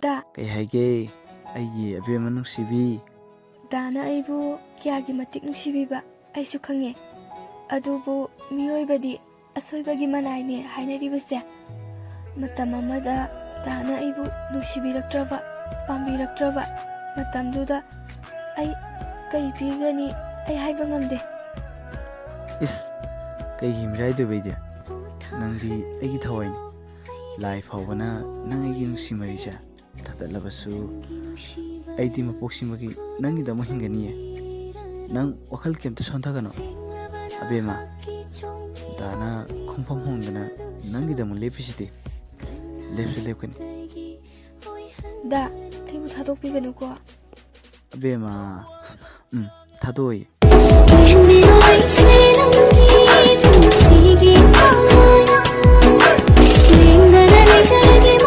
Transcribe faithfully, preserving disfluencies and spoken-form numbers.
ꯗꯥ꯫ ꯀꯩ ꯍꯥꯏꯒꯦ, ꯑꯩꯒꯤ ꯑꯕꯦꯝꯃ ꯅꯨꯡꯁꯤꯕꯤ? ꯗꯥꯅ ꯑꯩꯕꯨ ꯀꯌꯥꯒꯤ ꯃꯇꯤꯛ ꯅꯨꯡꯁꯤꯕꯤꯕ ꯑꯩꯁꯨ ꯈꯪꯉꯦ꯫ ꯑꯗꯨꯕꯨ ꯃꯤꯑꯣꯏꯕꯗꯤ ꯑꯁꯣꯏꯕꯒꯤ ꯃꯅꯥꯏꯅꯦ ꯍꯥꯏꯅꯔꯤꯕꯁꯦ꯫ ꯃꯇꯝ ꯑꯃꯗ ꯗꯥꯅ ꯑꯩꯕꯨ ꯅꯨꯡꯁꯤꯕꯤꯔꯛꯇ꯭ꯔꯕ, ꯄꯥꯝꯕꯤꯔꯛꯇ꯭ꯔꯕ ꯃꯇꯝꯗꯨꯗ ꯑꯩ ꯀꯩ ꯄꯤꯒꯅꯤ? ꯑꯩ ꯍꯥꯏꯕ ꯉꯝꯗꯦ꯫ ꯏꯁ, ꯀꯩꯒꯤ ꯃꯤꯔꯥꯏꯗꯣꯏꯕ ꯑꯩꯗꯤ? ꯅꯪꯗꯤ ꯑꯩꯒꯤ ꯊꯋꯥꯏꯅꯤ꯫ ꯂꯥꯏ ꯐꯥꯎꯕꯅ ꯅꯪ ꯑꯩꯒꯤ ꯅꯨꯡꯁꯤ ꯃꯔꯤꯁꯦ ꯊꯥꯗꯠꯂꯕꯁꯨ, ꯑꯩꯗꯤ ꯃꯄꯣꯛꯁꯤꯃꯒꯤ ꯅꯪꯒꯤꯗꯃꯛ ꯍꯤꯡꯒꯅꯤꯌꯦ꯫ ꯅꯪ ꯋꯥꯈꯜ ꯀꯩꯝꯇ ꯁꯣꯟꯊꯒꯅꯨ, ꯑꯕꯦꯝꯃ꯫ ꯗꯥꯅ ꯈꯣꯡꯐꯝ ꯍꯣꯡꯗꯅ ꯅꯪꯒꯤꯗꯃꯛ ꯂꯦꯞꯄꯤꯁꯤꯗꯤ꯫ ꯂꯦꯞꯁꯨ ꯂꯦꯞꯀꯅꯤ꯫ ꯗꯥ, ꯑꯩꯕꯨ ꯊꯥꯗꯣꯛꯄꯤꯒꯅꯨꯀꯣ꯫ ꯑꯕꯦꯝꯃ, ꯎꯝ, ꯊꯥꯗꯣꯛꯑꯣꯏ꯫ ꯂꯦꯡꯗꯅ ꯂꯩꯖꯔꯒꯦ